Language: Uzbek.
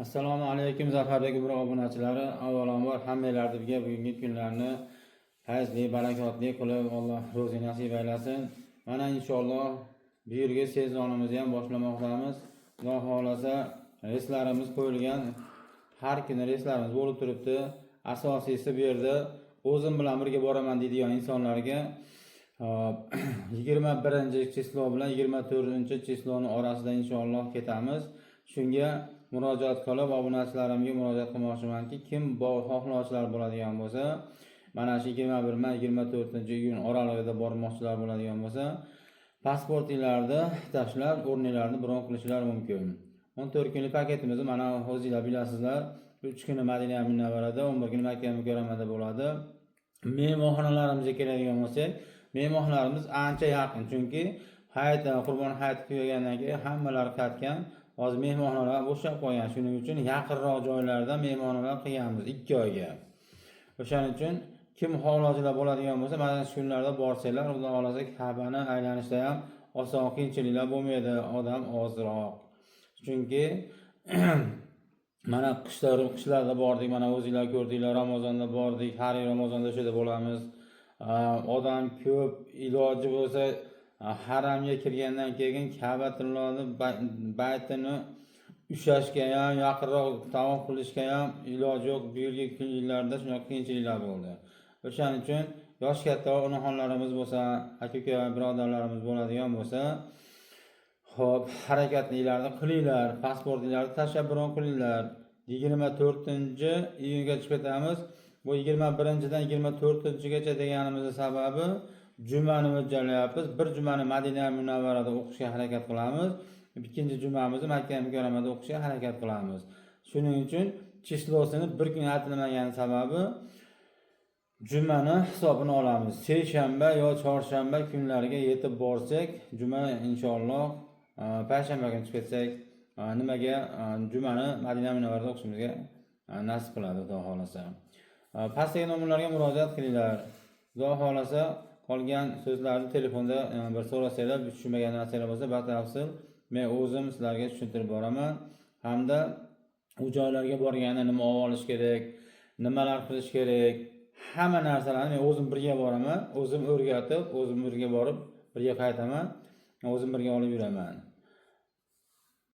Assalomu alaykum, Zafarbek Umra obunachilari. Avvalambor, hammanglarga bugungi kunlarni fayzli, barakotli qilib, Alloh ro'zi nasib aylasin. Mana, inshaalloh, bu yilgi sezonimizni ham boshlamoqdamiz. Xudo xohlasa, reyslarimiz qo'yilgan. Har kuni reyslarimiz bo'lib turibdi. Asosiysi, bu yerda o'zim bilan birga boraman deydigan insonlarga, hop, 21-число bilan 24-число ni orasida, inshaalloh, ketamiz. Shunga murojaat qilib, obunachilarimga murojaat qilmoqchimanki, kim xohlovchilar bo'ladigan bo'lsa, mana shu 21 bilan 24-iyun oralig'ida bormoqchilar bo'ladigan bo'lsa, pasportinglarni tashlab, o'rninglarni bron qilishlari mumkin. 14 kunlik paketimizni, mana, o'zinglar bilasizlar, 3 kuni Madina Munavvarada, 11 kuni Makka Mukarramada bo'ladi. Mehmonxonalarimizga keladigan bo'lsak, mehmonxonalarimiz ancha yaqin, chunki hayit, Qurbon hayiti tugagandan keyin hammalari qaytgan. Hozir mehmonxonalar bo'shab qolgan. Shuning uchun yaqinroq joylarda mehmonxonalar qilganmiz 2 oyga. O'shaning uchun kim xohlovchilar bo'ladigan bo'lsa, mana shu kunlarda borsanglar, Xudo xohlasa, Kabani aylanishda ham oson, qiyinchiliklar bo'lmaydi, odam ozroq. Chunki mana qishda, qishlarda bordik, mana, o'zinglar ko'rdinglar, Ramazonda bordik, har yil Ramazonda o'sha yerda bo'lamiz. Odam ko'p, iloji bo'lsa, haramga kirgandan keyin Ka'batullohni baytini ushlashga ham, yaqinroq tavof qilishga ham iloji yo'q. Bu yilgi yillarda shunaqa qiyinchiliklar bo'ldi. O'shaning uchun yoshi katta onaxonlarimiz bo'lsa, aka uka birodarlarimiz bo'ladigan bo'lsa, ho'p, harakatlilarni qilinglar, pasportinglarni tashlab bron qilinglar. 24-iyunga chiqib ketamiz. Bu 21-dan 24-gacha deganimizni sababi, jumani mo'ljallayapmiz. Bir jumani Madina Munavvarada o'qishga harakat qilamiz. Ikkinchi jumamizni Makka Mukarramada o'qishga harakat qilamiz. Shuning uchun число sini bir kun aytilmagani sababi, jumani hisobini olamiz. Seshanba yo chorshanba kunlariga yetib borsak, juma, inshaalloh, payshanba kuni chiqib ketsak, nimaga, jumani Madina Munavvarada o'qishimizga nasib qiladi, Xudo xohlasa. Pastdagi nomerlarga murojaat qilinglar. Xudo xohlasa, qolgan so'zlarni telefonda bir so'rasanglar, tushunmagan narsalar bo'lsa, batafsil men o'zim sizlarga tushuntirib boraman. Hamda u joylarga borganda nima olib olish kerak, nimalar qilish kerak, hamma narsalarni men o'zim birga boraman, o'zim o'rgatib, o'zim birga borib, birga qaytaman, o'zim birga olib yuraman.